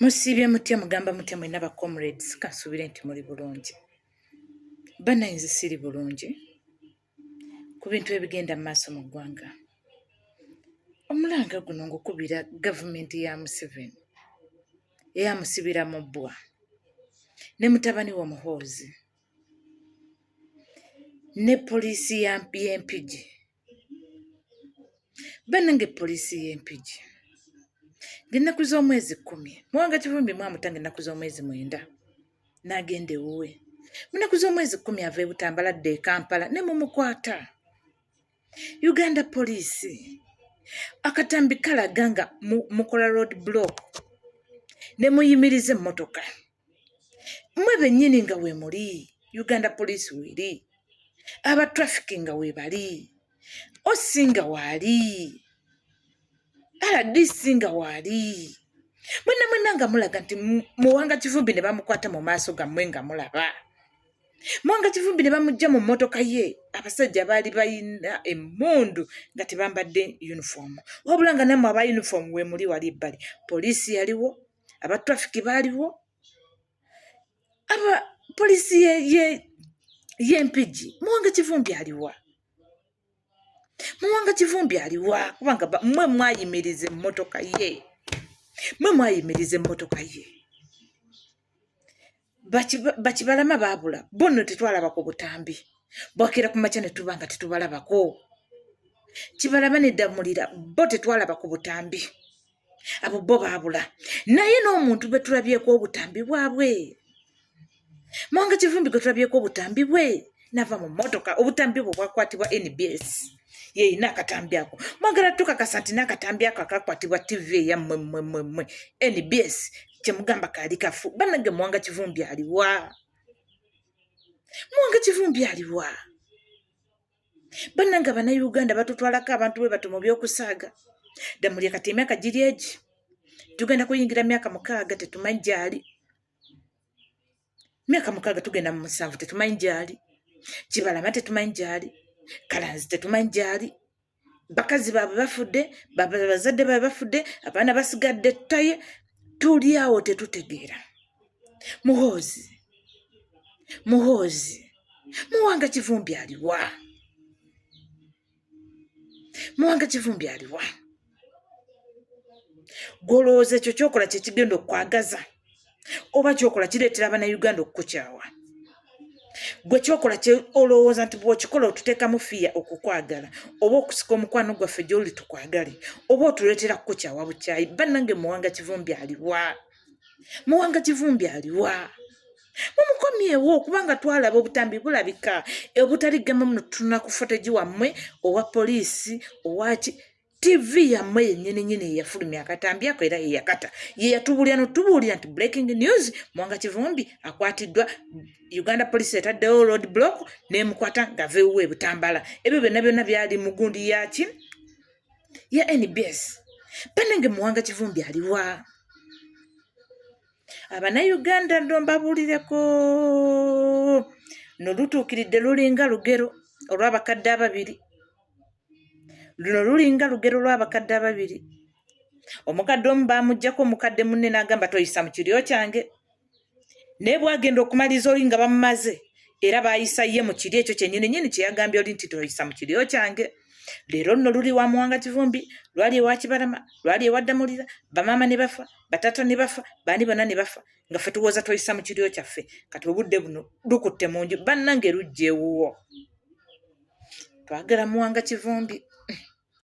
Musiibye mutya mugamba mutya mwenna ba comrades kansuubire nti muli bulungi. Bannaye nze siri bulungi ku bintu ebigenda mu maaso mu ggwanga. Omulanga guno ngukubira gavumenti ya Museveni eyamusibira mu bbwa ne mutabani we Muhoozi ne poliisi y'e Mpigi. Bannange poliisi y'e Mpigi ng'ennaku z'omwezi 10 Muwanga Kivumbi mwamuta ng'ennaku z'omwezi 9 n'agenda ewuwe. Mu nnaku z'omwezi 10 ava e Butambala adda e Kampala ne mumukwata. Uganda poliisi akatambi kalaga nga mukola road block ne muyimiriza emmotoka. Mmwe bennyini nga weemuli, Uganda poliisi weeri, aba traffic nga weebali, OC nga waali, RDC nga waali. Mwenna mwenna nga mulaga nti Muwanga Kivumbi ne bamukwata mu maaso gammwe nga mulaba. Muwanga Kivumbi ne bamuggya mu mmotoka ye abasajja baali bayina emmundu nga tebambadde yunifoomu wabula nga nammwe aba yunifoomu weemuli wali ebbali. Poliisi yaliwo, aba traffic baaliwo, aba poliisi y'e Mpigi. Muwanga Kivumbi aliwa? Muwanga Kivumbi aliwa? Kubanga mmwe mwayimiriza emmotoka ye. Mmwe mwayimiriza emmotoka ye. Bakibalama baabula bo nno tetwalaba ku butambi. Bwakeera ku makya ne tuba nga tetubalabako. Kibalama ne Ddamulira bo tetwalaba ku butambi. Abo bo baabula. Naye n'omuntu bwe tulabyeko obutambi bwabwe. Muwanga Kivumbi gwe tulabyeko obutambi bwe n'ava mu mmotoka obutambi obwo bwakwatibwa NBS. Yeeyina akatambi ako. Mwagala tukakasa nti n'akatambi ako akakwatibwa TV eyammwe mmwe mmwe mmwe NBS kye mugamba kaali kafu. Bannange Muwanga Kivumbi aliwa? Muwanga Kivumbi aliwa? Bannange Abannayuganda batutwalako abantu bwe batyo mu by'okusaaga. Ddamulira kati emyaka giri egi tugenda kuyingira myaka 6 tetumanyi gy'ali. Myaka 6 tugenda mu 7 tetumanyi gy'ali. Kibalama tetumanyi gy'ali. Kalanzi tetumanyi gy'ali. Bakazi baabwe bafudde, bazadde baabwe bafudde, abaana basigadde ttaye, tuli awo tetutegeera. Muhoozi, Muhoozi, Muwanga Kivumbi aliwa? Muwanga Kivumbi aliwa? Gw'olowooza ekyo ky'okola kye kigenda okukwagaza oba ky'okola kireetera Abannayuganda okukukyawa? Gwe ky'okola kye olowooza nti bw'okikola otuteekamu fiya okukwagala oba okusika omukwano gwaffe gy'oli tukwagale oba otuleetera kukukyawa bukyayi? Bannange Muwanga Kivumbi aliwa? Muwanga Kivumbi aliwa? Mumukomyewo kubanga twalaba obutambi bulabika obutali gamba muno tutuna ku footage wammwe owa poliisi owaki TV yammwe yennyini nnyini yeyafulumya akatambi ako era yeyakata ye yatubuulira n'otubuulira nti breaking news Muwanga Kivumbi akwatiddwa Uganda police etaddewo road block n'emukwata ng'ava ewuwe e Butambala. Ebyo byonna byonna byali mu gundi yaki ya NBS. Bannange Muwanga Kivumbi aliwa? Abannayuganda ndo mbabuulireko no lutuukiridde lulinga lugero olw'abakadde ababiri. Luno lulinga lugero lw'abakadde ababiri. Omukadde omu baamuggyako omukadde munne n'agamba toyisa mu kiryo kyange. Naye bw'agenda okumaliriza oli nga bamumaze era baayisa ye mu kiri ekyo kyennyini nnyini kye yagambye oli nti toyisa mu kiryo kyange. Leero nno luli wa Muwanga Kivumbi, lwali ewa Kibalama, lwali ewa Ddamulira, bamaama ne bafa, bataata ne bafa, baani bonna ne bafa nga ffe tuwooza toyisa mu kiryo kyaffe. Kati obudde buno lukutte mu nju bannange lujja ewuwo. Twagala Muwanga Kivumbi.